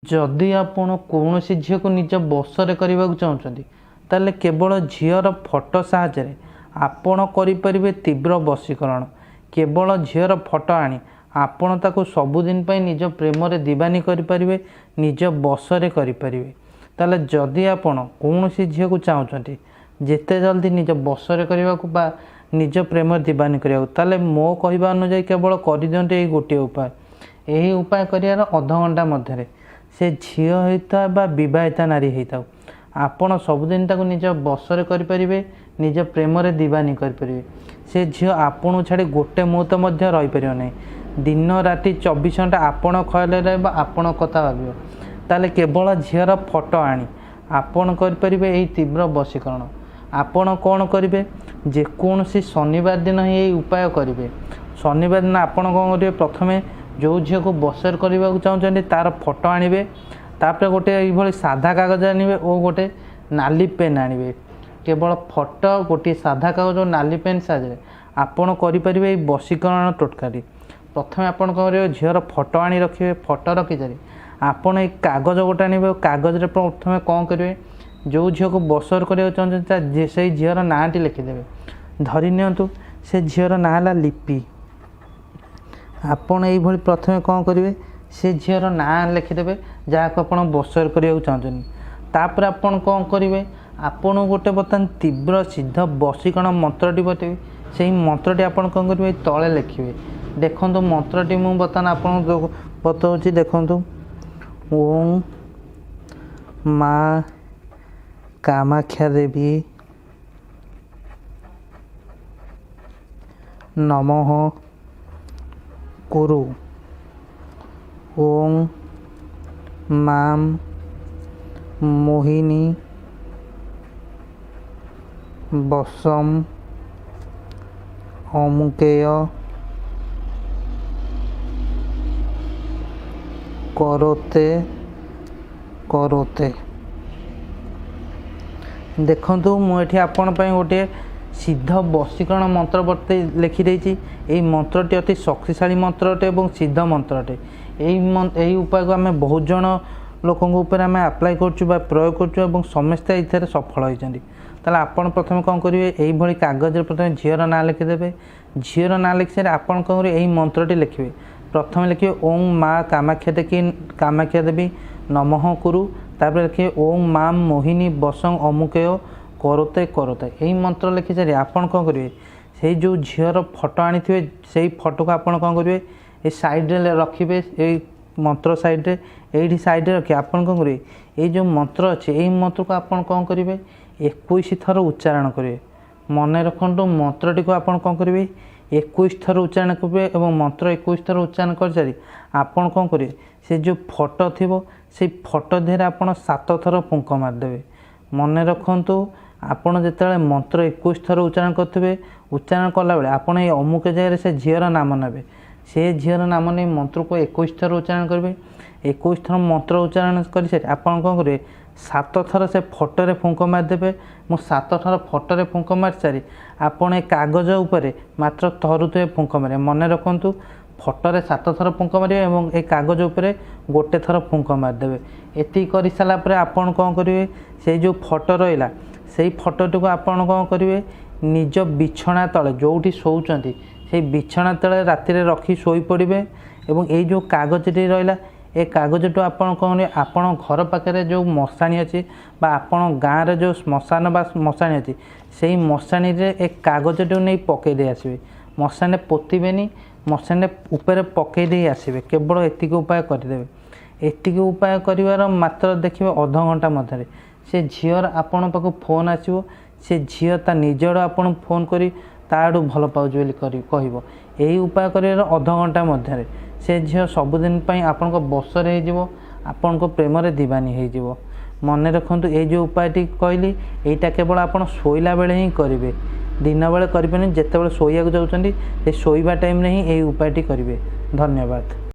ଯଦି ଆପଣ କୌଣସି ଝିଅକୁ ନିଜ ବଶରେ କରିବାକୁ ଚାହୁଁଛନ୍ତି, ତାହେଲେ କେବଳ ଝିଅର ଫଟୋ ସାହାଯ୍ୟରେ ଆପଣ କରିପାରିବେ ତୀବ୍ର ବଶୀକରଣ। କେବଳ ଝିଅର ଫଟୋ ଆଣି ଆପଣ ତାକୁ ସବୁଦିନ ପାଇଁ ନିଜ ପ୍ରେମରେ ଦିବାନୀ କରିପାରିବେ, ନିଜ ବଶରେ କରିପାରିବେ। ତାହେଲେ ଯଦି ଆପଣ କୌଣସି ଝିଅକୁ ଚାହୁଁଛନ୍ତି ଯେତେ ଜଲ୍ଦି ନିଜ ବଶରେ କରିବାକୁ ବା ନିଜ ପ୍ରେମରେ ଦିବାନୀ କରିବାକୁ, ତାହେଲେ ମୋ କହିବା ଅନୁଯାୟୀ କେବଳ କରିଦିଅନ୍ତୁ ଏଇ ଗୋଟିଏ ଉପାୟ। ଏହି ଉପାୟ କରିବାର ଅଧଘଣ୍ଟା ମଧ୍ୟରେ ସେ ଝିଅ ହେଇଥାଉ ବା ବିବାହିତା ନାରୀ ହେଇଥାଉ, ଆପଣ ସବୁଦିନ ତାକୁ ନିଜ ବଶରେ କରିପାରିବେ, ନିଜ ପ୍ରେମରେ ଦିବାନୀ କରିପାରିବେ। ସେ ଝିଅ ଆପଣଙ୍କୁ ଛାଡ଼ି ଗୋଟେ ମୁହୂର୍ତ୍ତ ମଧ୍ୟ ରହିପାରିବ ନାହିଁ। ଦିନ ରାତି 24 ଘଣ୍ଟା ଆପଣ ଖୟାଲରେ ରହିବ, ଆପଣଙ୍କ କଥା ଭାବିବ। ତାହେଲେ କେବଳ ଝିଅର ଫଟୋ ଆଣି ଆପଣ କରିପାରିବେ ଏହି ତୀବ୍ର ବଶୀକରଣ। ଆପଣ କ'ଣ କରିବେ? ଯେକୌଣସି ଶନିବାର ଦିନ ହିଁ ଏହି ଉପାୟ କରିବେ। ଶନିବାର ଦିନ ଆପଣ କ'ଣ କରିବେ? ପ୍ରଥମେ ଯେଉଁ ଝିଅକୁ ବଶରେ କରିବାକୁ ଚାହୁଁଛନ୍ତି, ତା'ର ଫଟୋ ଆଣିବେ। ତାପରେ ଗୋଟେ ଏଇଭଳି ସାଧା କାଗଜ ଆଣିବେ ଓ ଗୋଟେ ନାଲି ପେନ୍ ଆଣିବେ। କେବଳ ଫଟୋ, ଗୋଟିଏ ସାଧା କାଗଜ ଓ ନାଲି ପେନ୍ ସାହାଯ୍ୟରେ ଆପଣ କରିପାରିବେ ଏଇ ବଶୀକରଣ ଟୋଟକାଟି। ପ୍ରଥମେ ଆପଣ କ'ଣ କରିବେ? ଝିଅର ଫଟୋ ଆଣି ରଖିବେ। ଫଟୋ ରଖିସାରି ଆପଣ ଏଇ କାଗଜ ଗୋଟେ ଆଣିବେ। କାଗଜରେ ପ୍ରଥମେ କ'ଣ କରିବେ? ଯେଉଁ ଝିଅକୁ ବଶରେ କରିବାକୁ ଚାହୁଁଛନ୍ତି, ତା ସେଇ ଝିଅର ନାଁଟି ଲେଖିଦେବେ। ଧରି ନିଅନ୍ତୁ ସେ ଝିଅର ନାଁ ହେଲା ଲିପି। ଆପଣ ଏଇଭଳି ପ୍ରଥମେ କ'ଣ କରିବେ? ସେ ଝିଅର ନାଁ ଲେଖିଦେବେ, ଯାହାକୁ ଆପଣ ବଶରେ କରିବାକୁ ଚାହୁଁଛନ୍ତି। ତାପରେ ଆପଣ କ'ଣ କରିବେ? ଆପଣଙ୍କୁ ଗୋଟେ ବର୍ତ୍ତମାନ ତୀବ୍ର ସିଦ୍ଧ ବଶୀକରଣ ମନ୍ତ୍ରଟି ବତେଇବି। ସେଇ ମନ୍ତ୍ରଟି ଆପଣ କ'ଣ କରିବେ? ତଳେ ଲେଖିବେ। ଦେଖନ୍ତୁ, ମନ୍ତ୍ରଟି ମୁଁ ବର୍ତ୍ତମାନ ଆପଣଙ୍କୁ ବତାଉଛି, ଦେଖନ୍ତୁ। ଓଁ ମା କାମାକ୍ଷା ଦେବୀ ନମଃ କୁରୁ, ଓଁ ମାଁ ମୋହିନୀ ବଶମ୍ ଅମୁକେୟ କରୋତେ କରୋତେ। ଦେଖନ୍ତୁ, ମୁଁ ଏଠି ଆପଣ ପାଇଁ ଗୋଟିଏ ସିଦ୍ଧ ବଶୀକରଣ ମନ୍ତ୍ର ବତେଇ ଲେଖିଦେଇଛି। ଏଇ ମନ୍ତ୍ରଟି ଅତି ଶକ୍ତିଶାଳୀ ମନ୍ତ୍ର ଅଟେ ଏବଂ ସିଦ୍ଧ ମନ୍ତ୍ର ଅଟେ। ଏଇ ଉପାୟକୁ ଆମେ ବହୁତ ଜଣ ଲୋକଙ୍କ ଉପରେ ଆମେ ଆପ୍ଲାଏ କରୁଛୁ ବା ପ୍ରୟୋଗ କରୁଛୁ ଏବଂ ସମସ୍ତେ ଏଇଥିରେ ସଫଳ ହୋଇଛନ୍ତି। ତାହେଲେ ଆପଣ ପ୍ରଥମେ କ'ଣ କରିବେ? ଏଇଭଳି କାଗଜରେ ପ୍ରଥମେ ଝିଅର ନାଁ ଲେଖିଦେବେ। ଝିଅର ନାଁ ଲେଖି ସାରି ଆପଣ କ'ଣ କରିବେ? ଏଇ ମନ୍ତ୍ରଟି ଲେଖିବେ। ପ୍ରଥମେ ଲେଖିବେ ଓଁ ମା କାମାକ୍ଷା ଦେବୀ, କାମାକ୍ଷା ଦେବୀ ନମଃ କୁରୁ। ତାପରେ ଲେଖିବେ ଓଁ ମା ମୋହିନୀ ବସଂ ଅମୁକେୟ କରୋତେ କରୋତେ। ଏଇ ମନ୍ତ୍ର ଲେଖି ସାରି ଆପଣ କ'ଣ କରିବେ? ସେଇ ଯେଉଁ ଝିଅର ଫଟୋ ଆଣିଥିବେ, ସେଇ ଫଟୋକୁ ଆପଣ କ'ଣ କରିବେ? ଏ ସାଇଡ଼୍ରେ ରଖିବେ। ଏଇ ମନ୍ତ୍ର ସାଇଡ଼୍ରେ, ଏଇଠି ସାଇଡ଼୍ରେ ରଖି ଆପଣ କ'ଣ କରିବେ? ଏଇ ଯେଉଁ ମନ୍ତ୍ର ଅଛି, ଏଇ ମନ୍ତ୍ରକୁ ଆପଣ କ'ଣ କରିବେ? 21 ଥର ଉଚ୍ଚାରଣ କରିବେ। ମନେ ରଖନ୍ତୁ, ମନ୍ତ୍ରଟିକୁ ଆପଣ କ'ଣ କରିବେ? 21 ଥର ଉଚ୍ଚାରଣ କରିବେ ଏବଂ ମନ୍ତ୍ର 21 ଥର ଉଚ୍ଚାରଣ କରିସାରି ଆପଣ କ'ଣ କରିବେ? ସେ ଯେଉଁ ଫଟୋ ଥିବ, ସେଇ ଫଟୋ ଦେହରେ ଆପଣ 7 ଥର ଫୁଙ୍କ ମାରିଦେବେ। ମନେ ରଖନ୍ତୁ, ଆପଣ ଯେତେବେଳେ ମନ୍ତ୍ର 21 ଥର ଉଚ୍ଚାରଣ କରୁଥିବେ, ଉଚ୍ଚାରଣ କଲାବେଳେ ଆପଣ ଏଇ ଅମୁକ ଜାଗାରେ ସେ ଝିଅର ନାମ ନେବେ। ସେ ଝିଅର ନାମ ନେଇ ମନ୍ତ୍ରକୁ 21 ଥର ଉଚ୍ଚାରଣ କରିବେ। 21 ଥର ମନ୍ତ୍ର ଉଚ୍ଚାରଣ କରିସାରି ଆପଣ କ'ଣ କରିବେ? 7 ଥର ସେ ଫଟୋରେ ଫୁଙ୍କ ମାରିଦେବେ। ମୁଁ 7 ଥର ଫଟୋରେ ଫୁଙ୍କ ମାରି ସାରି ଆପଣ ଏ କାଗଜ ଉପରେ ମାତ୍ର ଥରୁଥିବେ ଫୁଙ୍କ ମାରିବେ। ମନେ ରଖନ୍ତୁ, ଫଟୋରେ 7 ଥର ଫୁଙ୍କ ମାରିବେ ଏବଂ ଏ କାଗଜ ଉପରେ ଗୋଟେ ଥର ଫୁଙ୍କ ମାରିଦେବେ। ଏତିକି କରିସାରିଲା ପରେ ଆପଣ କ'ଣ କରିବେ? ସେଇ ଯେଉଁ ଫଟୋ ରହିଲା, ସେଇ ଫଟୋଟିକୁ ଆପଣ କ'ଣ କରିବେ? ନିଜ ବିଛଣା ତଳେ, ଯେଉଁଠି ଶୋଉଛନ୍ତି, ସେଇ ବିଛଣା ତଳେ ରାତିରେ ରଖି ଶୋଇପଡ଼ିବେ। ଏବଂ ଏଇ ଯେଉଁ କାଗଜଟି ରହିଲା, ଏ କାଗଜଠୁ ଆପଣ କ'ଣ କରିବେ? ଆପଣ ଘର ପାଖରେ ଯେଉଁ ମଶାଣି ଅଛି ବା ଆପଣ ଗାଁରେ ଯେଉଁ ଶ୍ମଶାନ ବା ମଶାଣି ଅଛି, ସେଇ ମଶାଣିରେ ଏ କାଗଜଟିକୁ ନେଇ ପକାଇ ଦେଇ ଆସିବେ। ମଶାଣିରେ ପୋତିବେନି, ମଶାଣିରେ ଉପରେ ପକାଇ ଦେଇ ଆସିବେ। କେବଳ ଏତିକି ଉପାୟ କରିଦେବେ। ଏତିକି ଉପାୟ କରିବାର ମାତ୍ର ଦେଖିବେ ଅଧଘଣ୍ଟା ମଧ୍ୟରେ ସେ ଝିଅର ଆପଣଙ୍କ ପାଖକୁ ଫୋନ୍ ଆସିବ। ସେ ଝିଅ ତା ନିଜ ଆଡ଼ୁ ଆପଣଙ୍କୁ ଫୋନ୍ କରି ତା ଆଡ଼ୁ ଭଲ ପାଉଛି ବୋଲି କରି କହିବ। ଏହି ଉପାୟ କରିବାର ଅଧଘଣ୍ଟା ମଧ୍ୟରେ ସେ ଝିଅ ସବୁଦିନ ପାଇଁ ଆପଣଙ୍କ ବଶରେ ହେଇଯିବ, ଆପଣଙ୍କ ପ୍ରେମରେ ଦିବାନୀ ହେଇଯିବ। ମନେ ରଖନ୍ତୁ, ଏଇ ଯେଉଁ ଉପାୟଟି କହିଲି, ଏଇଟା କେବଳ ଆପଣ ଶୋଇଲା ବେଳେ ହିଁ କରିବେ, ଦିନବେଳେ କରିବେନି। ଯେତେବେଳେ ଶୋଇବାକୁ ଯାଉଛନ୍ତି, ସେ ଶୋଇବା ଟାଇମ୍ରେ ହିଁ ଏଇ ଉପାୟଟି କରିବେ। ଧନ୍ୟବାଦ।